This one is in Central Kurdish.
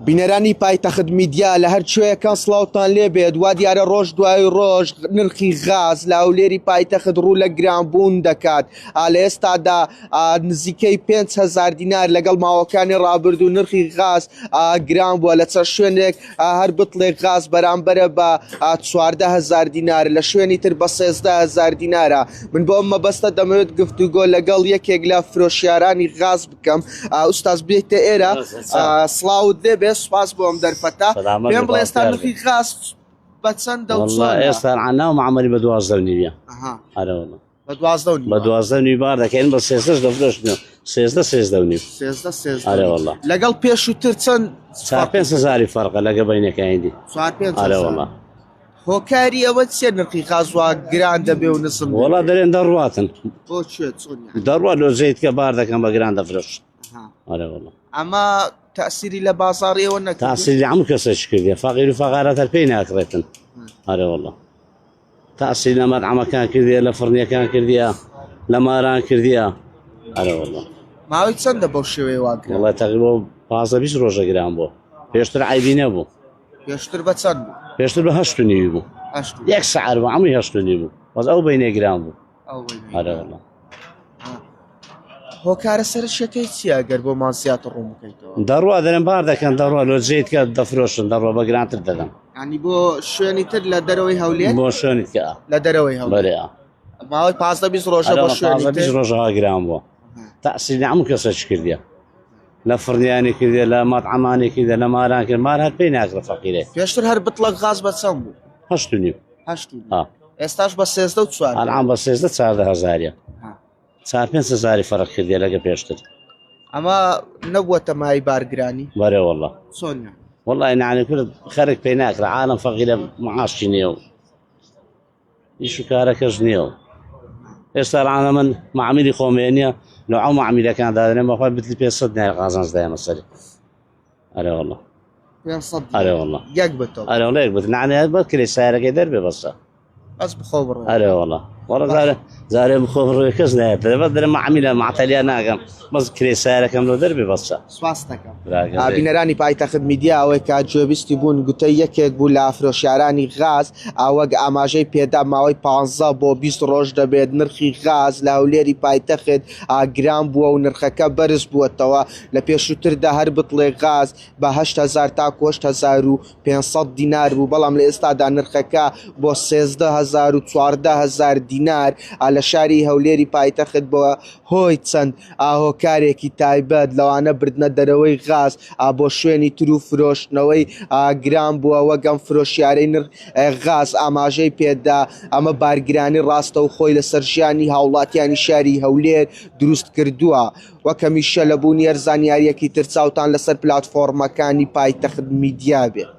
بینەرانی پایتەخت میدیا لە هەر کوێیەکان سڵاوتان لێبێت وا دیارە ڕۆژ دوای ڕۆژ نرخی غاز لە هەولێری پایتەخت ڕوو لە گرانبوون دەکات لە ئێستادا نزیکەی 5هزار دینار لەگەڵ ماوەکانی ڕابردوو نرخی غاز گران بووە لە چەند شوێنێک هەر بتڵێک غاز بەرامبەرە بە 14هزار دینار لە شوێنی تر بە 13هزار دینارە من بۆ ئەم مەبەستە دەمەوێت گفتوگۆ لەگەڵ یەکێک لە فرۆشیارانی غاز بکەم ئوستاز بێتە ئێرە سڵاوت لێ بێ سوپاس بۆ ئەم دەرفەتە پێم بڵێ ئێستا نرخی غاز بە چەندە و والله چۆنە؟ ئێستا عنا و معمەلی بە 12 و نیوە ئەها ئەرە والله بە 12 و بە نیوە 12 و نیو بار دەکەین بە سێزدەش دەفرۆشن سێزدە سێزدە و نیو سێزدە سێزدە ئەرە و نیو. والله لەگەڵ پێشووتر چەند چار فەرقی پێنج هەزاری فەرقە لەگە بەینەکانی دی چوار پێنج ئەرە هەزار والله هۆکاری ئەوە چیە نرخی غاز وا گران دەبێ و نزم وەڵا دەبێ دەرێن دەڕواتن بۆ کوێ چۆن یعنی دەڕوا لۆ زەیت کە بار دەکەن بە گران دەفرۆش ئەها. ئەرە والله ئەمە تەسیری لە بازاڕی ئەوە نەکردووە؟ تاسیری لە هەموو کەسێک کردیە فەقیر و فەقارەت هەر پێی ناکڕێتن ئەرە والله تاسیری لە مەطعەمەکان کردیە لە فڕنیەکان کردیە لە ماران کردیە ئەرە والله ماوەی چەندە بەو شێوەیە وا گران؟ والله تقریبا 15 20 ڕۆژە گران بوو پێشتر عیبی نەبوو پێشتر بە چەند بوو؟ پێشتر بە هەشت و نیوی بوو هەشت و نیو. یەک سعر بوو هەمووی هەشت و نیو بوو بەس ئەو بینێ گران بوو ئەو بەینێ ئەرە گران. والله هۆکارە سەرەکیەکەی چییە گەر بۆمان زیاتر ڕوون بکەیتەوە؟ دەڕوا دەرێن بار دەکەن دەڕوا لۆ جێیت کە دەفرۆشن دەڕوا بە گرانتر دەدەن ینی بۆ شوێنی تر لە دەرەوەی هەولێر بۆ شوێنی تکە لە دەرەوەی هەولێر بەرێ ئا. ماوەی 15 20 ڕۆژە ئەرە بۆ والله شوێنی 15 تر 20 ڕۆژە گران بووە تەعسیری هەموو کەسێک کردیە لە فڕنیانی کردیە لە مەطعەمانی کردیە لە ماران کرد مار هەر پێی ناکڕێ فەقیرێ پێشتر هەر بتڵەک غاز بە چەند بوو؟ هەشت و نیو هەشت و نیو. ئا. ئێستاش بە سێزدە و چوار ئەلعام بە سێزدە چاردە هەزاریە ها. چار پێنج هەزاری فەرق کردیە لەگە پێشتر ئەمە نەبووەتە مای بارگرانی بەرێ والله چۆنیان والله نعنی کورد خەرک پێی ناکرا عالم فەقیرە معاشی نییە و ئیش و کارەکەش نییە و ئێستا ڕانە من معمیلی خۆم نییە لە ئەو معمیلەکان دادرێن بەخوای بتلی 500 نایە قازانج دایمە سەری ئەرێ والله 500 ئەرێ والله یەک بتڵ ئەرێ والله یەک بت نعنی هەر بە کرێ سیارەکەی دەربێ بەسە بەس بخۆ بڕۆ ئەرێ والله والله زارێ زارێ بخۆ بڕۆ کەس نایەت بەس دەرێ معمیلە معتەلیا ناکەم بەس کرێ سیارەکەم لۆ دەربێ بەسە سپاست دەکەم. بینەرانی پایتەخت میدیا ئەوەی کە گوێبیستی بوون گوتەی یەکێک بوو لە فرۆشیارانی غاز وەک ئاماژەی پێدا ماوەی 15 بۆ 20 ڕۆژ دەبێت نرخی غاز لە هەولێری پایتەخت گران بووە و نرخەکە بەرز بووەتەوە لە پێشووتردا هەر بتڵێک غاز بە 8000 تاکو 8500 دینار بوو بەڵام لە ئێستادا نرخەکە بۆ 13000 و 14000 دینار لە شاری هەولێری پایتەخت بۆ هۆی چەند هۆکارێکی تایبەت لەوانە بردنە دەرەوەی غاز بۆ شوێنی تر و فرۆشتنەوەی گران بووە وەک ئەم فرۆشیارەی نرخ غاز ئاماژەی پێدا ئەمە بارگرانی ڕاستەوخۆی لەسەر ژیانی هاوڵاتیانی شاری هەولێر دروست کردووە وەک هەمیشە لە بوونی هەر زانیاریەکی تر چاوتان لەسەر پلاتفۆڕمەکانی پایتەخت میدیا بێت.